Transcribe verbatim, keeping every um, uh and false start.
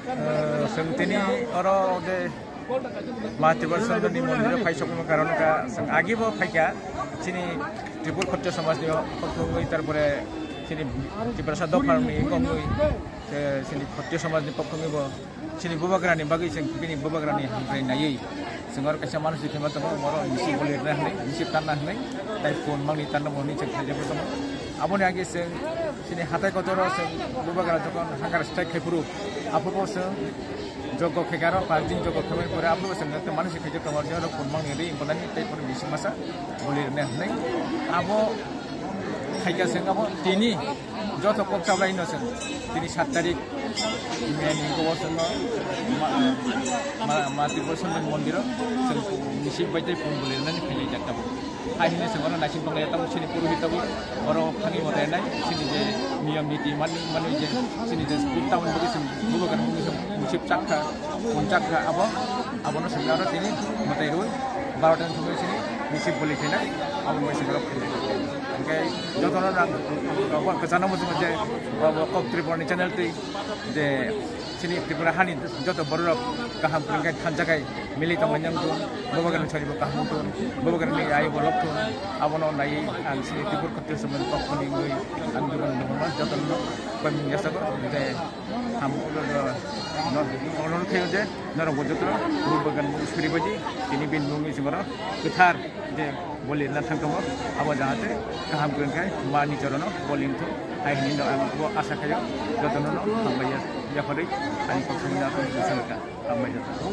Chwng tini oro de Ma Tripura Sundorni mondiro phai sokma karon ka chwng agibo phaikha chini Tripura Khattiyo samajni pokhongwi, tarpore chini Tiprasa dopharni kongwi, chini Khattiyo samajni pokhongwibo chini bubagrani bagwi chwng bini bubagrani hamkrai naiwi chwng oro kaisa mansi khaima tongo, oro misi bolirna hinwi, misi tanna hinwi, tai phone mangni tanna hwnwi chwng khaijagwi tongo. Aboni age chwng chini hatai kotoro chwng bubagra jokon hunger strike khai phuru, aphuru chwng jogo khaikha aro, panch din jogo khaimani pore aphuru chwng mansi khaijak tongo, oro phone mangni ri bolani tai phone misi masa bolirna hinwi. Abo khaikha chwng abo tini joto kok chablai no chwng tini sat tarik May ni hwnko o chwng ma, ma, ma Tripura Sundorni mondiro chwng misi bai tei phone bolirnani phainai jak tabuk. Hai hwnwi chwng oro naising tonglai tabuk chini purohit tabuk oro thangwi mwtai nai chini je niyom niti mani mani je chini je speed tamoni bagwi chwng bubagrani misi chakha phone chakha abo abono chwng aro tini mwtai rwi barota ni thumwi chini misi boli khainai abo misi borok khainai. Hwnkhe jotono nang kwchangno muchungo je bo kok Tripura ni channel twi je chini Tripura hani joto bororok kaham kwrwngkhe thansa khai mili tongmani wngthun, bubagrani charibo kaham wngthun, bubagrani ayubo lokthun, abono naiwi ang chini Tripura Khattiyo samajni pokhoni wngwi ang jotono jotono koi mung yasago je ham no order khayo je norok bo jotono bubagrani mung suribaji tini bini mungni chwngno kwthar je bolirna thangtongo, abo jahate kaham kwrwng khe mani chorono bolingthung hai hinwi no ang bo asa khaio, jotono no hambai ya, yaphari ani kok samani aswk bwswk kha, hambai jotono.